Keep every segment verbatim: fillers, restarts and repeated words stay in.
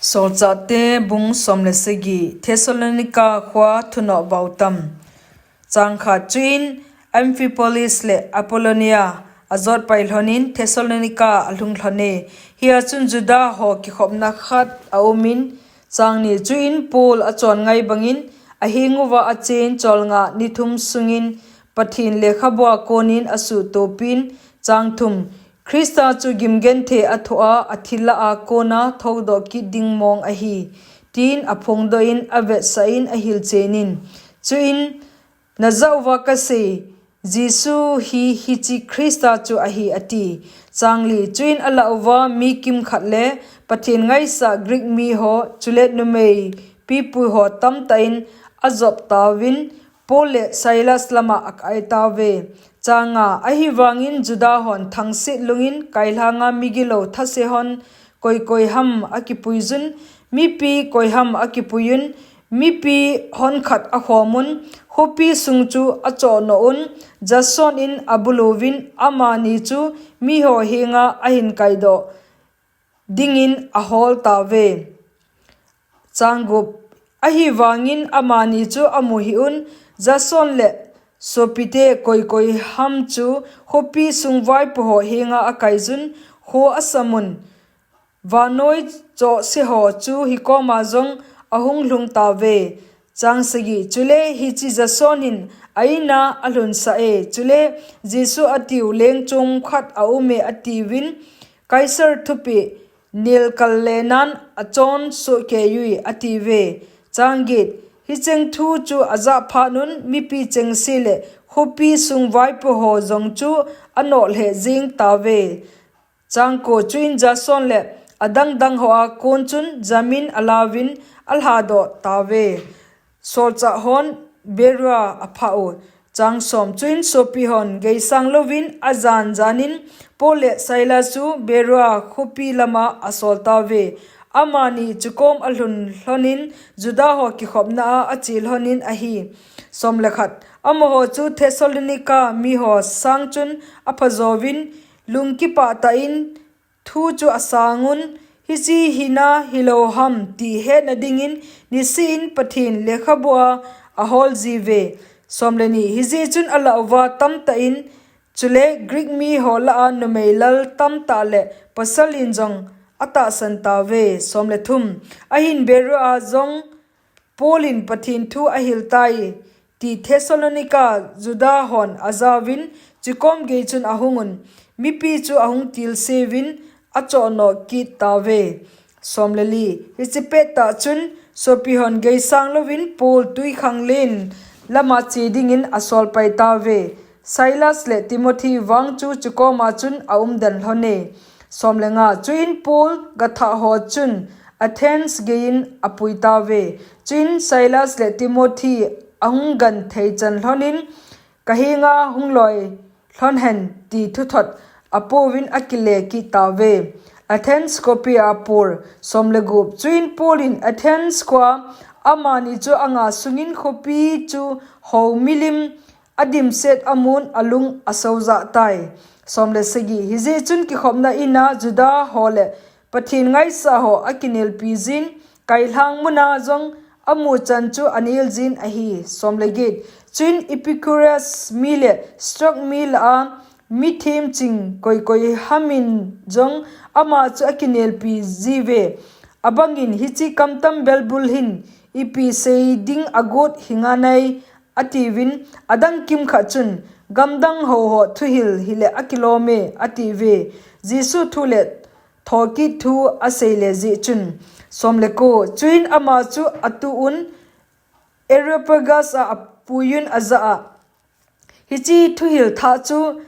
Solchahte bung som le sagi. Thessalonica khua thunoh bautam. Chang khat. Chuin Amphipolis le Apollonia ajot pai lhonin Thessalonica alhung lhone. Hia chun Juda ho kikhopna khat aumin, chang ni. Chuin Paul achon ngai bangin ahenguva achen cholngah ni thum sungin Pathen lekhabua konin asuhtopin, chang thum. Christa chu gimgenthei athoh a, athillah a kona thoudoh kit ding mong ahi, tin aphongdoh in avetsah in ahilchenin, chuin, najah uva kasei, Jesu hi hiche Christa chu ahi, ati. Chang li. Chuin alah uva mi kimkhat le Pathen ngaisah Greek miho, chule numei pipui ho tamtah in ajop tauvin, Paul le Silas lama akai tauve. Chang nga. Ahivangin Juda hon thangset lungin kailhanga migilou thase hon koikoi ham akipuiyun, mipi koi ham akipuiyun, mipi hon khat akhomun, khopi sung chu achohnoh un, Jason in abuluvin, amani chu miho henga ahin kaidoh dingin ahol tauve. Chang gup. Ahivangin amani chu amu hih un, Jason le sopite koikoi ham chu khopi sung vaipo ho henga akaiyun, kho asamun, vannoi chohse ho chu hikoma jong ahung lhung tauve. Chang sagi. Chule hiche Jason hin a-in'a alhunsah e, chule Jesu atiu leng chom khat aume atiuvin, Kaisar thupeh nelkal lenan achon sohkeiyui, atiuve. Chang get. Hicheng thu chu ajah phatnun mipi chengse le khopi sung vaipo ho jong chu anoh lheh jeng tauve. Chang ko. Chuin Jason le adangdang hoa kon chun jamin alauvin alhadoh tauve. Solchah hon Beroea aphah u. Chang som. Chuin sopi hon geisang louvin ajan janin Paul le Silas chu Beroea khopi lama asol tauve. Amani chukom alhun lhonin Juda ho kikhopna a ache lhonin ahi. Som le khat. Amaho chu Thessalonica miho sang chun aphajouvin, lung kipah tah in thu chu asangun, hiche hina hilou ham ti hetna dingin niseh in Pathen lekhabua ahol jiuve. Som le ni. Hijeh chun alah uva tamtah in, chule Greek miho lah a numei lal tamtah le pasal in jong atahsan tauve. Som le thum. Ahin Beroea jong Paul in Pathen thu ahil tai, ti Thessalonica Juda hon ajauvin, chukom gei chun ahungun, mipi chu ahung tilseuvin, achohnoh kit tauve. Som le li. Hiche pettah chun sopi hon geisang louvin Paul twikhanglen lama che dingin asol pai tauve. Silas le Timothy vang chu chukoma chun aumden lhone. Som le nga. Chuin Paul gathah ho chun Athens geiyin apui tauve. Chuin Silas le Timothy ahung genthei chan lhonin, kahenga hung loi lhon hen, ti thuthot apouvin akile kit tauve. Athens khopi a Paul. Som le gup. Chuin Paul in Athens khoa amani chu anga sungin khopi chu hou milim adimset amun alung asojah tai. Som le sagi. Hijeh chun kikhopna in'a Juda ho le Pathen ngaisah ho akinelpi jin, kailhang muna jong amu chan chu anel jin ahi. Som le get. Chuin Epicurus mi le Stoic mi lah a mi themching koikoi hamin jong ama chu akinelpi jiuve. Abangin hiche kamtam belbul hin ipi sei ding agot hinga nai, atiuvin, adang kimkhat chun, gamdang ho ho thuhil hile akilome, atiuve. Jesu thu le thokit thu aseile jeh chun. Som le ko. Chuin ama chu atuh un, Areopagus a apuiyun ajah a, hiche thuhil thah chu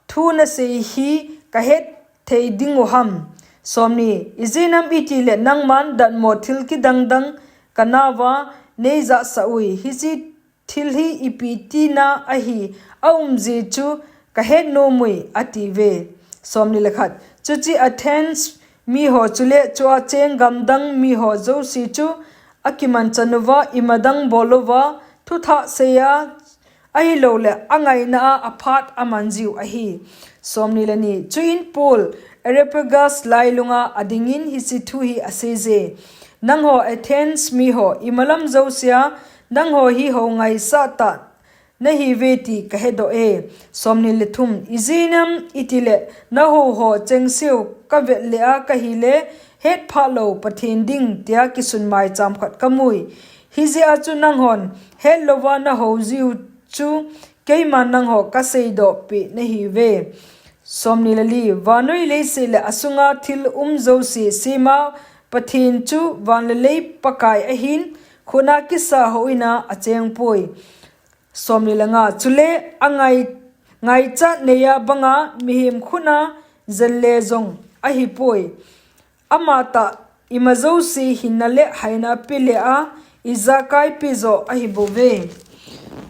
thu nasei hi kahet thei dingu ham? Som ni. Ijeh inem itile nangman datmo thil kidangdang kanauva neijahsah ui. Hiche thil hi ipi tina ahi, aumji chu kahet nomui, atiuve. Som ni le khat. Chuche Athens miho chule chua cheng gamdang miho jouse chu akimanchan uva, imadang bol uva, thuthah seiya ahilouleh angaina a aphat amanjiu ahi. Som ni le ni. Chuin Paul Areopagus lailunga adingin hiche thu hi aseije: Nangho Athens miho, imalam jousea nangho hi hou ngaisah tah nahiuve ti kahedoh e. Somni le thum. Ijeh inem itile nahouho chengseu kavet lea kahile, hetphah lou Pathen ding tia kisun maicham khat kamui. Hijeh a chu nanghon hetlouva nahoujiu chu keiman nangho kaseidohpeh nahiuve. Somni le li. Vannoi leiset le asunga thil um jouse sema Pathen chu van le lei Pakai ahin, khutna kisa houin a achengpoi. Somni le nga. Chule angai, ngaichat neiya banga mihem khutna jelle jong ahipoi. Amatah ima jouse hinna le haina pele a, ijakai pejoh ahibouve.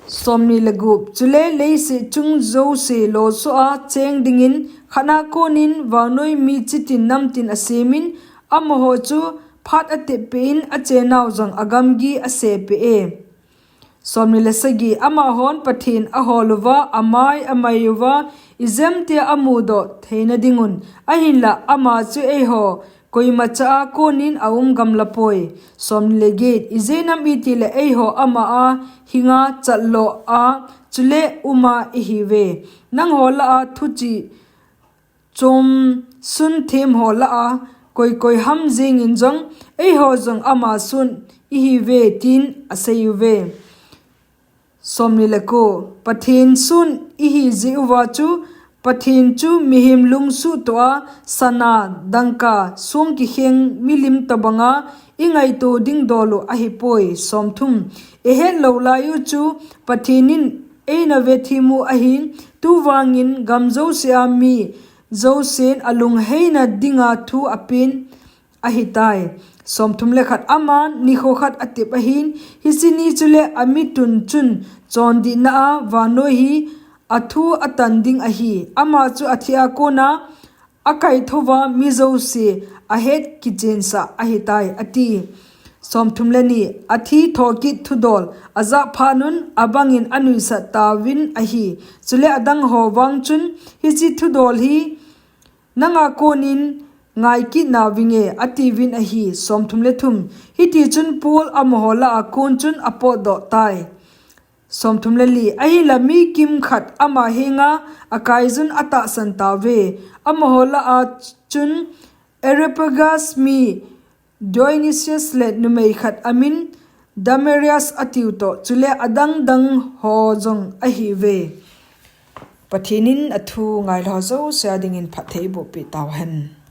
Somni le gup. Chule leiset chung jouse losoh a cheng dingin khatna konin vannoi mi chitin namtin asemin, amaho chu phat ateppeh in achennau jong agamgi asepeh e. Somni le sagi. Amahon Pathen aholuva, amai amaiuva, ijemtia amudoh theina dingun, ahinla ama chu eiho koimacha a konin aum gamlapoi. Somni le get. Ijeh inem itile eiho ama a hinga chatloh a chule uma ihiuve. Nangho lah a thuchih chomsun themho lah a koi koi ham jengin jong, eiho jong ama son ihiuve tin aseiuve. Somni le ko. Pathen son ihi jeh uva chu, Pathen chu mihem lungsuhtoh a sana, dangka, song kikheng milim tobanga ingaito ding dol u ahipoi. Somthum. Ihet lou laiyu chu Pathen in eina vethemu ahin, tuvangin gam jousea mi jousen alungheina dinga thu apen ahitai. Somthum le khat. Aman nikho khat atep ahin, hiche ni chule amitun chun chondihna a vannoi hi athu atan ding ahi. Ama chu athia kona akaithouva mi jouse ahet kichensah ahitai, ati. Somthum le ni. Athi thokit thudol ajah phatnun abangin anuisat tauvin ahi. Chule adangho vang chun, hiche thudol hi nanga konin ngaikit nauvinge, atiuvin ahi. Somthum le thum. Hitichun Paul amaho lah a kon chun apotdoh tai. Somthum le li. Ahinla mi kimkhat ama henga akaijun atahsan tauve. Amaho lah a chun Areopagus mi Dionysius le numei khat amin Damaris atiutoh, chule adangdang ho jong ahiuve. Pathen in athu ngailou jousea dingin phatthei eibohpeh tauhen.